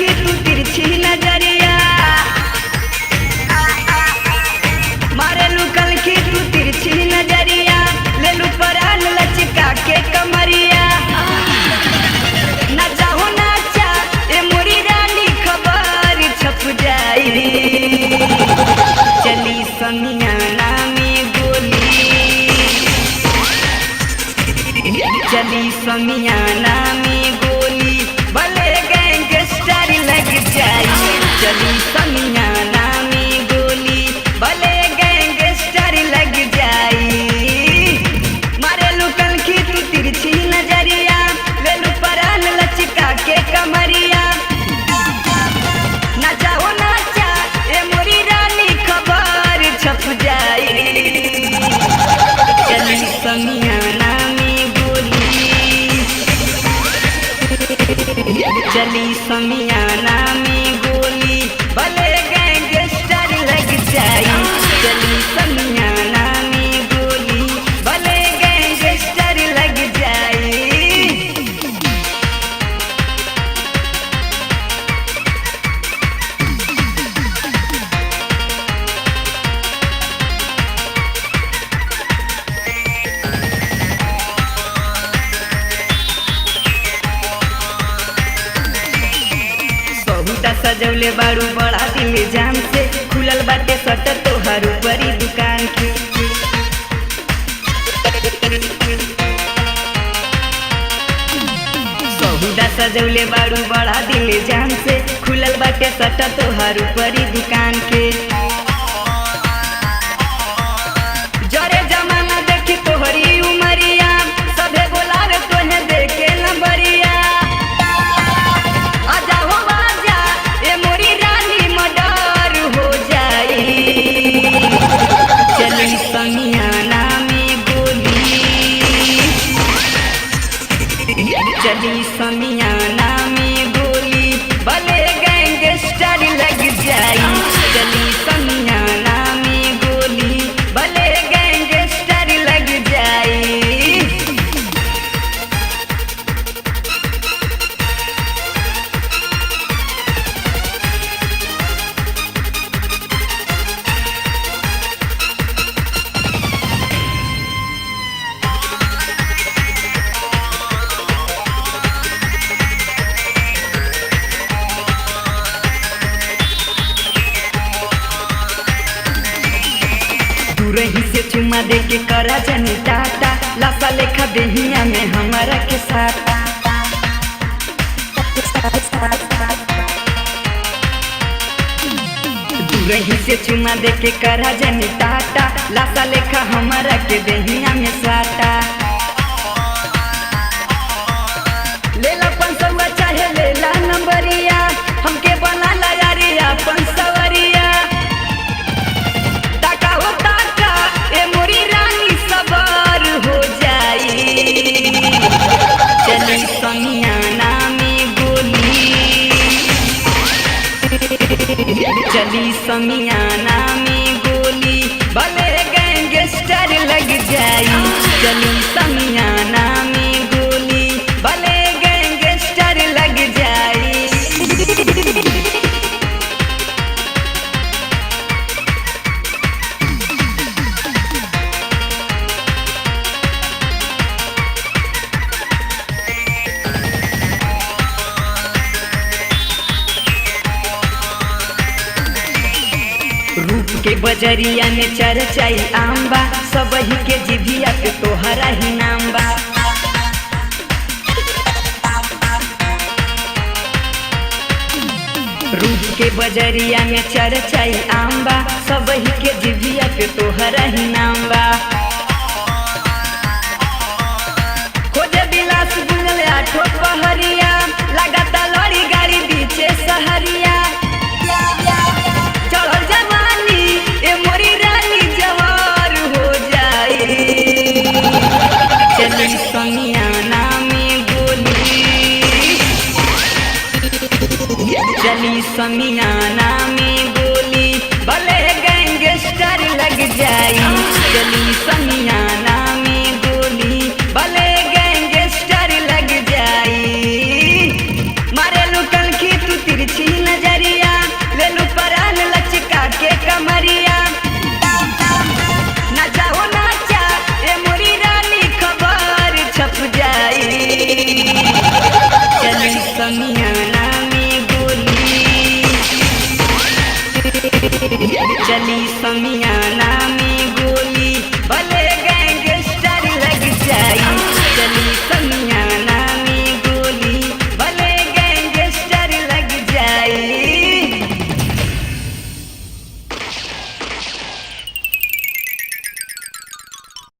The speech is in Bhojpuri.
कलखी तू तिरछी नजरिया, मारेलू कलखी तू तिरछी नजरिया, लेलू परान लचका के कमरिया। ना चाहो नाचा ए मोरी रानी खबर छप जाई, चली समियाना में गोली, चली समियाना में गोली, भले गैंगस्टर लग जाई। चली समियाना में गोली, भले गैंगस्टर लग जाई। मारेलू कलखी तू तिरछी नजरिया, लेलू परान लचका के कमरिया। ना चाहो नाचा ए मोरी रानी खबर छप जाई, चली समियाना में गोली, चली समियाना में गोली, भले गैंगस्टर लग जाई। चली समियाना में गोली, भले गैंगस्टर लग जाई। बहुता सजौले बारू बड़ा दिल जान से, खुलल बाटे शटर तोहर ऊपरी दुकान के। बहुता सजौले बारू बड़ा दिल जान से, खुलल बाटे शटर तोहर ऊपरी दुकान के। जरे जमाना देखी तोहरी उमरिया, सभे बोलावे तोहे देखे लंबरिया। आजा हो आजा ए मोरी रानी मडर हो जाई, चली समियाना में गोली, चली समियाना में गोली, भले गैंगस्टर लग जाई। चली समियाना में गोली, भले गैंगस्टर लग जाई। दूरही से चुमा दे के करा जनी टाटा, लाशा लेखा बेहिया में हमारा के साथ। दूरही से चुमा दे के करा जनी टाटा, लाशा लेखा हमारा के बेहिया में साटा। लेला पंसौआ चाहे लेला नंबरिया, हमके बना ला यारिया पंसवरिया। ताका हो ताका ए मोरी रानी सबर हो जाई, चली समियाना में गोली, चली समियाना में गोली, भले गैंगस्टर लग जाई। चली समियाना में गोली, भले गैंगस्टर लग जाई। रूप के बजरिया में चरचाई आम्बा, सबही के जिभिया पे तोहरा ही नाम बा। रूप के बजरिया में चरचाई आम्बा, सबही के जिभिया पे तोहरा ही नाम बा। खोजे बिलास बुनल आठो पहरिया, लगाता लड़ी गाड़ी बीचे सहरिया। चढ़ल जवानी ए मोरी रानी जवार हो जाई, चली समियाना में गोली, चली समियाना में गोली, भले गैंगस्टर लग जाई। चली समियाना में गोली, भले गैंगस्टर लग जाई। मारेलू कलखी तू तिरछी चली समियाना।